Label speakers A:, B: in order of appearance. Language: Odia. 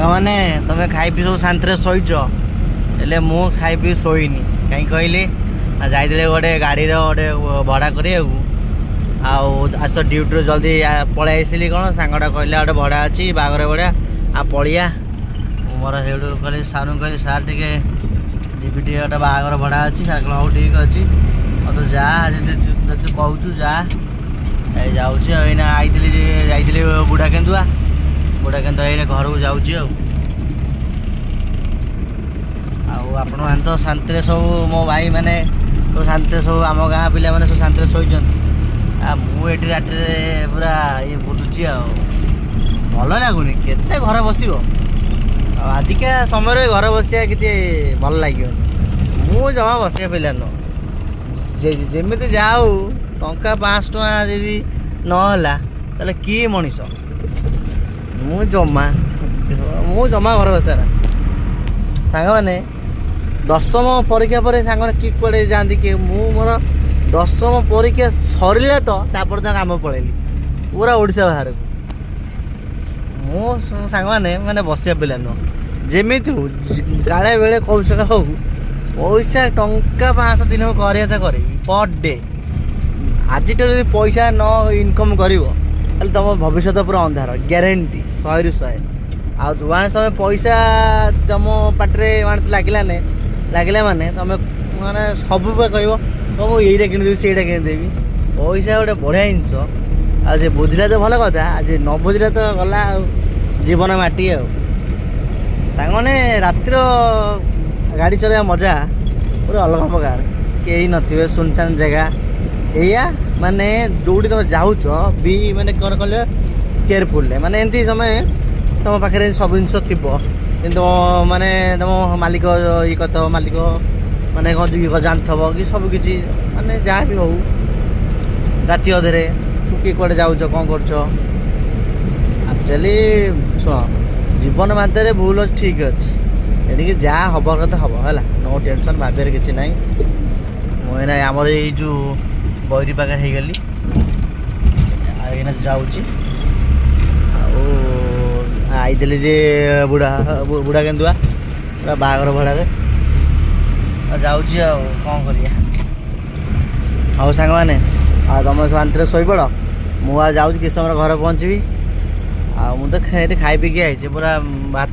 A: ସାଙ୍ଗମାନେ, ତମେ ଖାଇ ପିଇ ସବୁ ଶାନ୍ତିରେ ଶୋଇଛ, ହେଲେ ମୁଁ ଖାଇ ପିଇ ଶୋଇନି। କାହିଁ କହିଲି ନା, ଯାଇଥିଲି ଗୋଟେ ଗାଡ଼ିର ଗୋଟେ ଭଡ଼ା କରିବାକୁ। ଆଉ ଆଜି ତ ଡ୍ୟୁଟିରୁ ଜଲ୍ଦି ପଳେଇ ଆସିଥିଲି। କ'ଣ ସାଙ୍ଗଟା କହିଲା, ଗୋଟେ ଭଡ଼ା ଅଛି ବାହାଘର ଭଡ଼ା, ଆଉ ପଳିଆ। ମୁଁ ମୋର ସେଇଠୁ କହିଲି ସାର୍ଙ୍କୁ, କହିଲି, ସାର୍, ଟିକେ ଯିବି, ଟିକେ ଗୋଟେ ବାହାଘର ଭଡ଼ା ଅଛି। ସାର୍ କହିଲେ, ହଉ, ଠିକ୍ ଅଛି, ଆଉ ତୁ ଯା, ଯଦି ତୁ କହୁଛୁ ଯା। ଏଇ ଯାଉଛି। ଆଉ ଏଇନା ଆଇଥିଲି ଯେ ଯାଇଥିଲି ବୁଢ଼ା କେନ୍ଦୁଆ, ବୁଢ଼ା କେନ୍ଦୁଆ ଏଇନା ଘରକୁ ଯାଉଛି। ଆଉ ଆପଣମାନେ ତ ଶାନ୍ତିରେ ସବୁ, ମୋ ଭାଇମାନେ ସବୁ ଶାନ୍ତିରେ, ସବୁ ଆମ ଗାଁ ପିଲାମାନେ ସବୁ ଶାନ୍ତିରେ ଶୋଇଛନ୍ତି। ଆଉ ମୁଁ ଏଠି ରାତିରେ ପୁରା ଇଏ ବୁଲୁଛି। ଆଉ ଭଲ ଲାଗୁନି, କେତେ ଘରେ ବସିବ? ଆଉ ଆଜିକା ସମୟରେ ଘରେ ବସିବା କିଛି ଭଲ ଲାଗିବନି। ମୁଁ ଜମା ବସିବା ପିଲା ନୁହଁ। ଯେମିତି ଯାହା ହଉ, ଟଙ୍କା 500 ଟଙ୍କା ଯଦି ନହେଲା, ତାହେଲେ କିଏ ମଣିଷ? ମୁଁ ଜମା ଘରେ ବସେ ନା। ସାଙ୍ଗମାନେ, ଦଶମ ପରୀକ୍ଷା ପରେ ସାଙ୍ଗମାନେ କିଏ କୁଆଡ଼େ ଯାଆନ୍ତି କିଏ, ମୁଁ ମୋର ଦଶମ ପରୀକ୍ଷା ସରିଲା ତ ତାପରେ ତ କାମ ପଳେଇଲି ପୁରା ଓଡ଼ିଶା ବାହାରକୁ। ମୁଁ ସାଙ୍ଗମାନେ ମାନେ ବସିବା ପିଲା ନୁହଁ। ଯେମିତି ହଉ, କାଳେ ବେଳେ କୌଶଳ ହଉ, ପଇସା ଟଙ୍କା 500 ଦିନକୁ କରିବା ତ କରିବି ପର୍ ଡେ। ଆଜିଠାରୁ ଯଦି ପଇସା ନ ଇନକମ୍ କରିବ, ତାହେଲେ ତୁମ ଭବିଷ୍ୟତ ପୁରା ଅନ୍ଧାର, ଗ୍ୟାରେଣ୍ଟି 100ରୁ 100। ଆଉ ୱାନ୍ସ ତୁମେ ପଇସା ତୁମ ପାଟିରେ ୱାନ୍ସ ଲାଗିଲା ଲାଗିଲା ମାନେ ତୁମେ ମାନେ ସବୁ କହିବ, ତ ମୁଁ ଏଇଟା କିଣିଦେବି, ସେଇଟା କିଣିଦେବି। ପଇସା ଗୋଟେ ବଢ଼ିଆ ଜିନିଷ। ଆଉ ଯେ ବୁଝିଲା ତ ଭଲ କଥା, ଆଉ ଯେ ନ ବୁଝିଲା ତ ଗଲା ଆଉ ଜୀବନ ମାଟି। ଆଉ ସାଙ୍ଗମାନେ, ରାତିର ଗାଡ଼ି ଚଲେଇବା ମଜା ପୁରା ଅଲଗା ପ୍ରକାର। କେହି ନଥିବେ, ସୁନସାନ ଜାଗା। ଏଇଆ ମାନେ ଯେଉଁଠି ତୁମେ ଯାଉଛ ବି, ମାନେ କ'ଣ କଲେ କେୟାରଫୁଲରେ, ମାନେ ଏମିତି ତମେ ତୁମ ପାଖରେ ସବୁ ଜିନିଷ ଥିବ, କିନ୍ତୁ ମାନେ ତୁମ ମାଲିକ ଇଏ କରିଥିବ, ମାଲିକ ମାନେ କ'ଣ ଜାଣିଥିବ କି ସବୁ କିଛି, ମାନେ ଯାହା ବି ହଉ, ରାତି ଅଧରେ କିଏ କୁଆଡ଼େ ଯାଉଛ, କ'ଣ କରୁଛ? ଆକ୍ଚୁଆଲି ଶୁଣ, ଜୀବନ ମାଧ୍ୟମରେ ଭୁଲ ଅଛି, ଠିକ୍ ଅଛି, ଏଣିକି ଯାହା ହବ କଥା ହବ, ହେଲା, ନୋ ଟେନସନ୍, ଭାବିବାର କିଛି ନାହିଁ। ମୁଁ ଏଇନା ଆମର ଏଇ ଯେଉଁ ବୈରୀ ପାଖରେ ହେଇଗଲି, ଆଉ ଏଇନା ଯାଉଛି। ଆଉ ଆଇଥିଲି ଯେ ବୁଢ଼ା କେନ୍ଦୁଆ ପୁରା ବାହାଘର ଭଡ଼ାରେ, ଆଉ ଯାଉଛି, ଆଉ କ'ଣ କରିବା? ହଉ ସାଙ୍ଗମାନେ, ଆଉ ତମେ ଶାନ୍ତିରେ ଶୋଇପଡ଼। ମୁଁ ଆଉ ଯାଉଛି, କିଛି ସମୟରେ ଘରେ ପହଞ୍ଚିବି। ଆଉ ମୁଁ ତ ଏଠି ଖାଇ ପିଇକି ଆଇଛି ପୁରା ଭାତ।